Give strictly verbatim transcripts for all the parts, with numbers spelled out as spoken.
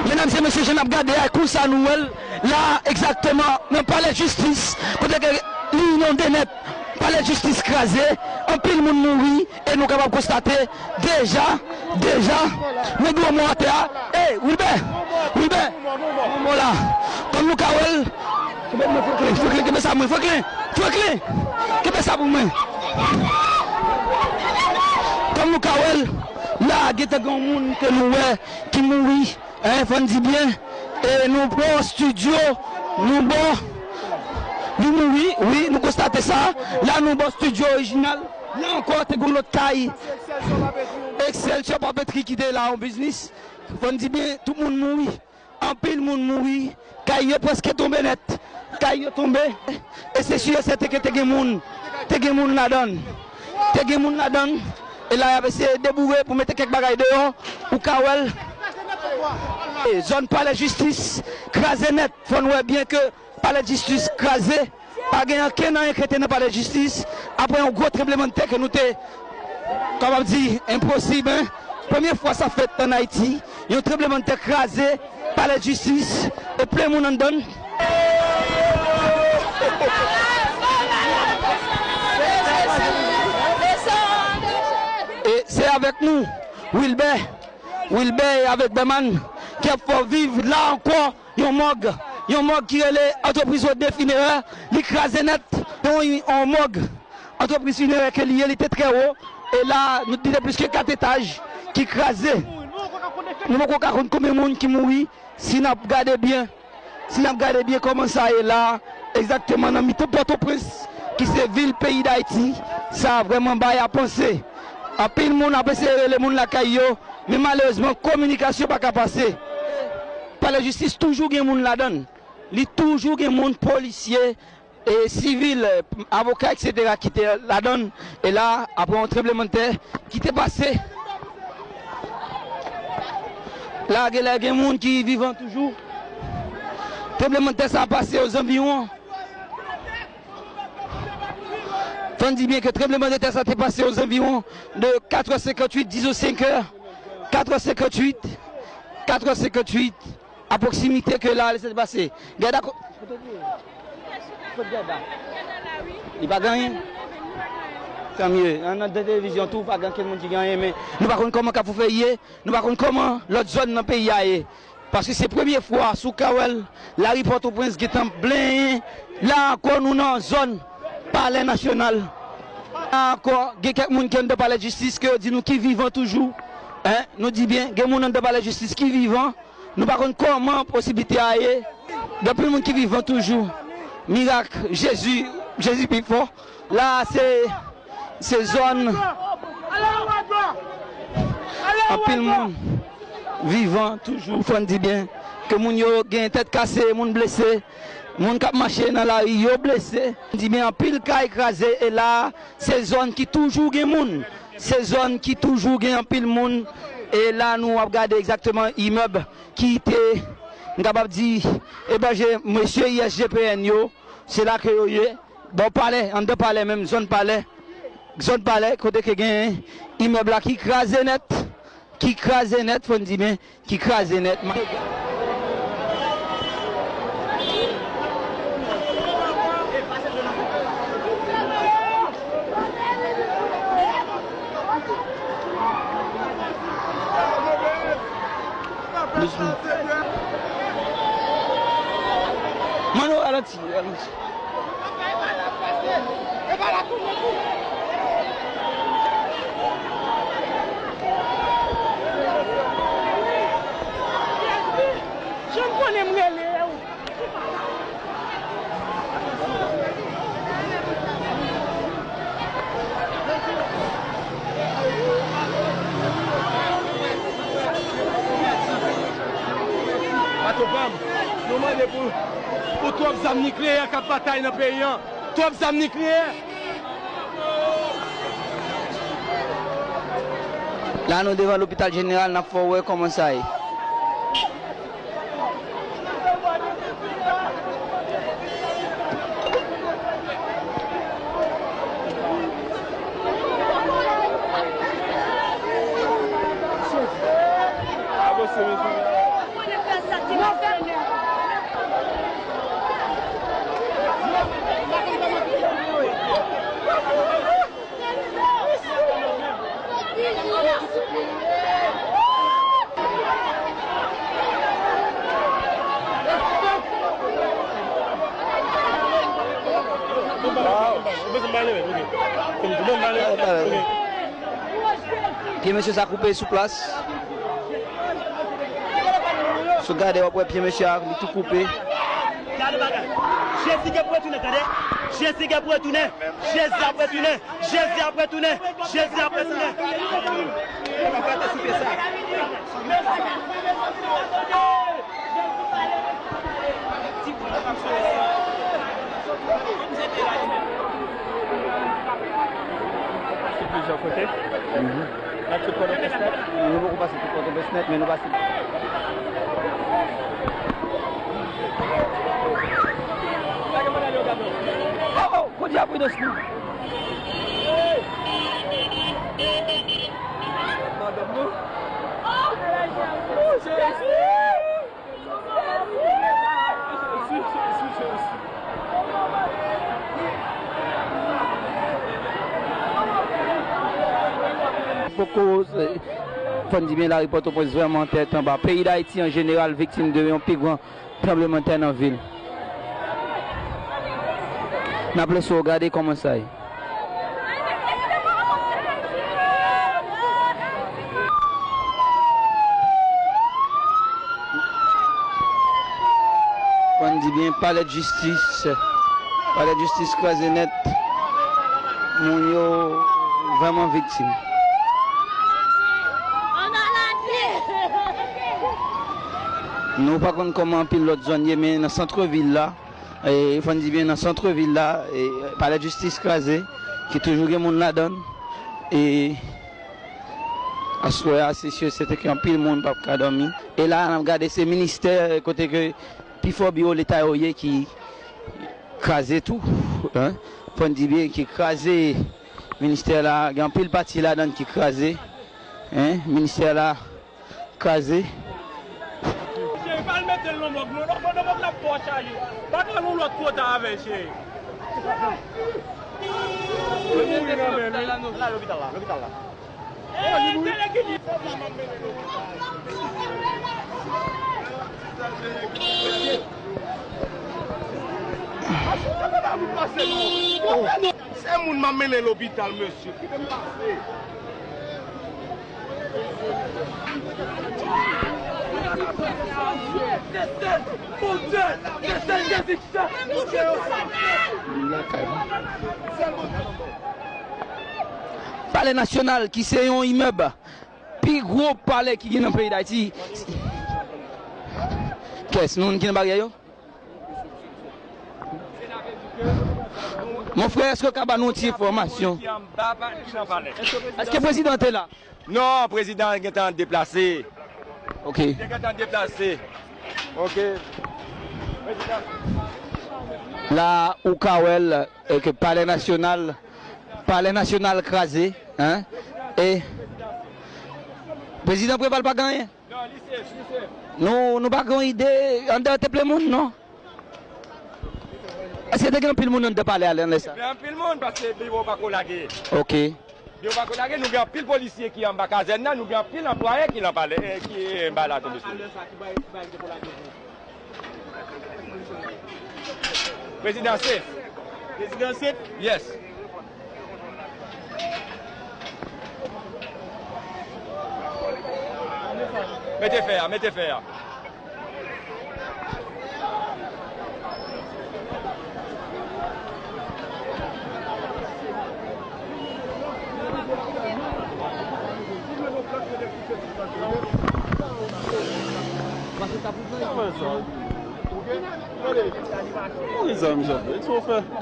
Medam e mesye, jan n ap gade a, kou sa nou wè l la, egzakteman, nan palè jistis, kote ke li inonde nèt. Palè jistis kraze, anpil moun mouri, e nou kapab konstate, deja, deja, men gwo mò atè a. Ey, Wilbè! Wilbè! Mò la. Kòm nou ka wè l, Franklin, Franklin, kenbe sa pou mwen, Franklin! Franklin! Kenbe sa pou mwen! Kòm nou ka wè l, la, gentan gen yon moun ke nou wè ki mouri. Hein, fò n di byen, e nou bò estidyo, nou bò, li mouri, wi, nou konstate sa. La, nou bò estidyo orijinal. La ankò, te gen lòt kay. Excelsior Papeterie ki te la, yon biznis. Fò n di byen, tout moun mouri. Anpil moun mouri. Kay yo prèske tonbe nèt. Kay yo tonbe. E se si e sèten ke te gen moun. Te gen moun ladan l. Te gen moun ladan l. E la, y ap eseye deboure pou mete kèk bagay deyò. Ou ka wè l. E zòn palè jistis kraze nèt. Fò n wè byen ke palè jistis kraze. Pa gen ankenn anyen ki rete nan palè jistis. Apre yon gwo tranblemanntè ke nou te kapab di enposib, hein. Premye fwa sa fèt ann Ayiti. Yon tranblemanntè kraze palè jistis e plen moun anndan l. E se avèk nou, Wilbè, Wilbè avèk Bèman, ki ap fè w viv la ankò yon mòg, yon mòg ki rele Antrepriz Rodney Funéraire, li kraze nèt, yon, yon mòg. Antrepriz finerè ke li ye, li te trè wo. E la, nou, li te plis ke kat etaj ki kraze. Nou poko ka konn konbyen moun ki mouri. Si n ap gade byen, si n ap gade byen kòman sa ye la, egzakteman nan mitan Pòtoprens, ki se vil peyi Dayiti, sa vrèman bay a panse. Anpil moun ap eseye rele moun lakay yo, men malerezman, kominikasyon pa ka pase. Palè jistis toujou gen moun ladan l. Li toujou gen moun, polisye, e sivil, avoka, etsetera, ki te ladan l. E la, apre yon tranblemanntè ki te pase, la, genlè gen moun ki vivan toujou. Tranblemanntè sa a pase ozanviwon. Fò n di byen ke tranblemanntè sa a te pase ozanviwon de katrè senkanntuit, diz ou senkè, katrè senkanntuit, katrè senkanntuit. A pwoksimite ke la, lese pase. Gèda ko-, kote li ye? Kot Gèda? Li pa gen anyen? Tan mye. Nan, nan televizyon tou, pa gen ankenn moun ki gen anyen, men nou pa konn kòman Kafou Fèy ye, nou pa konn kòman lòt zòn nan peyi a ye. Paske se premye fwa, si w ka wè l, lari Pòtoprens gentan blenyen. La ankò, nou nan zòn Palè Nasyonal. La ankò, gen kèk moun ki anndan palè jistis ke yo di nou ki vivan toujou. Hein, nou di byen, gen moun anndan palè jistis ki vivan. Nou pa konn kòman posiblite a ye. Gen anpil moun ki vivan toujou. Mirak, Jezi, Jezi pi fò. La, se, se zòn. Anpil moun vivan toujou, fò n di byen. Ke moun yo gen tèt kase, moun blese. Moun k ap mache nan lari, yo blese. Di byen, anpil kay kraze, e la, se zòn ki toujou gen moun. Se zòn ki toujou gen anpil moun. E la, nou ap gade egzakteman imèb ki te, m kapab di, ebèje mesye I S G P N yo. Se la ke yo ye. Bò palè, anndan palè menm, zòn palè. Zòn palè, kote ke gen imèb la ki kraze nèt. Ki kraze nèt, fò n di byen, ki kraze nèt. Mano, ralanti, ralanti. Jan m konnen m rele w. Patwon pa m, nou mande pou, pou twòp zam nikleyè k ap batay nan peyi a. Twòp zam nikleyè. La, nou devan lopital jeneral, n ap fè w wè kòman sa ye. Pye mesye sa koupe sou plas. Si w gade, w ap wè pye mesye a, li tou koupe. Gade bagay. Jezi gen pou retounen, tande. Jezi gen pou retounen. Jezi ap retounen. Jezi ap retounen. Jezi ap retounen. Sou plizyè kote. N ap tout Pòtoprens nèt. Nou poko pase tout Pòtoprens nèt, men nou pase. Oh, oh, kote a pridans nou? Madanm nou. Oh, Jezi! Poko, fò n di byen, lari Pòtoprens vrèman tèt anba. Peyi Dayiti an jeneral viktim de yon pi gran tranblemanntè nan vil. N ap lese w gade kòman sa ye. Fò n di byen, palè jistis, palè jistis kraze nèt. Moun yo vrèman viktim. Nou pa konn kòman anpil lòt zòn ye, men nan sant vil la, e, fò n di byen, nan sant vil la, e, palè jistis kraze, ki toujou gen moun ladan l. E aswè a, se si e sèten ke anpil moun p ap ka dòmi. E la, n ap gade, se ministè kote ke pifò biwo Leta yo ye ki kraze tou, en. Fò n di byen, ki kraze. Ministè la, gen anpil pati ladan l ki kraze, en. Ministè la kraze. Cheri, pa al mete l nan mòg non, non, non, mòg la twò chaje. Pa t al yon lòt kote avè l, cheri. Li mouri nan men l, wi. Lopital la, lopital la. Se moun m ap mennen lopital, mesye. Kite m pase. Palè Nasyonal, ki se yon imèb pi gwo palè ki gen nan peyi Dayiti. Kès moun ki nan baryè yo? Mon frè, èske w ka ba nou yon ti enfòmasyon? Èske prezidan te la? Non, prezidan gentan deplase. Ok. Li gentan deplase. Ok. La, ou ka wè l, e ke Palè Nasyonal, Palè Nasyonal kraze, en? E prezidan Preval pa gen anyen? Non, li safe, li safe. Nou, nou pa gen yon ide anndan te plen moun, non? Èske te gen anpil moun anndan palè a nan lè sa? Te gen anpil moun, paske biwo pa ko lage. Ok. Biwo pa ko lage, nou gen anpil polisye ki anba kazèn nan, nou gen anpil anplwaye ki nan palè, eh, ki anba la tou, mesye. Prezidan safe. Prezidan safe? Yes. Mete fè a, mete fè a.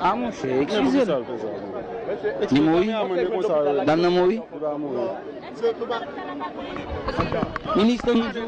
A, monchè, eskize l. Li mouri? Dam nan mouri? Minis lan mouri.